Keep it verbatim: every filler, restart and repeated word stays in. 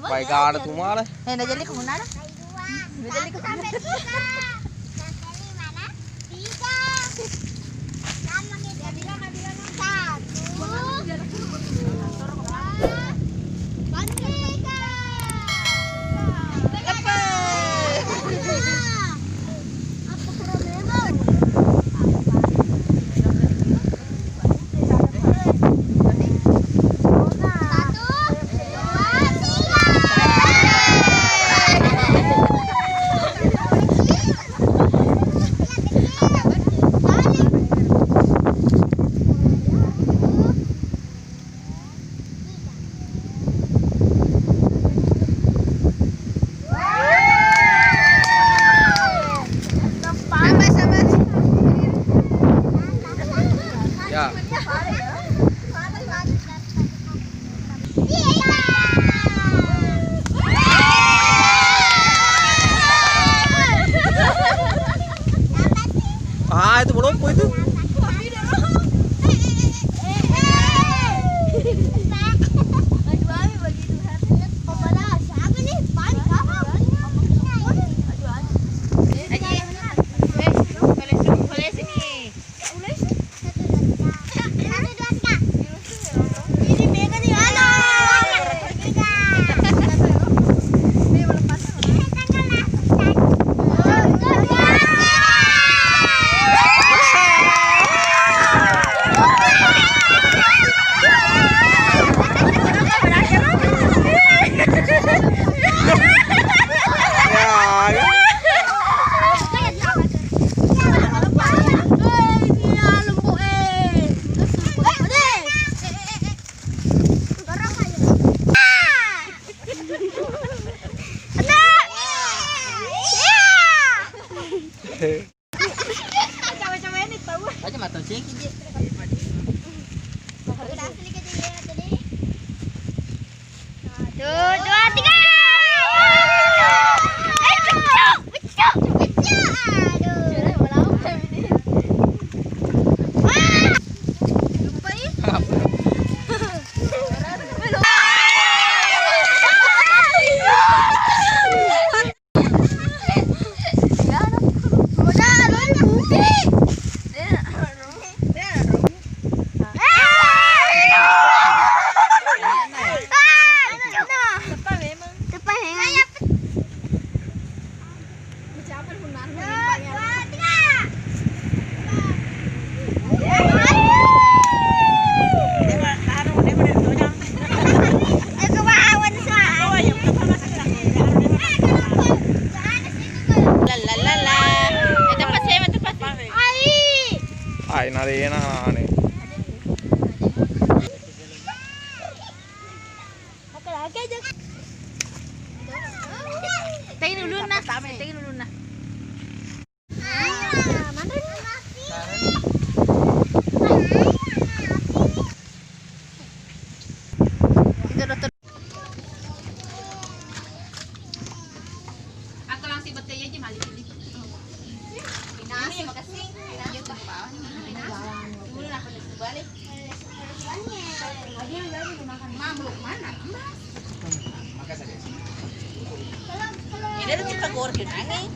Pai gada tu mala. Eh, na jadi kemana? Na jadi kemana? Ya. Ah, itu belum itu. Aja mata ceki je. Satu, dua, tiga. Eh, pecah, pecah, pecah. Aduh. Wah. Lupa ih. Ai, nalena nane. Tegi ulunna, tegi ulunna. Atau langsung bete aja mali. Ini makasih. Iya, tuh, Pak. Ini. Dulu lah, balik. Ini ada kita goreng nangis.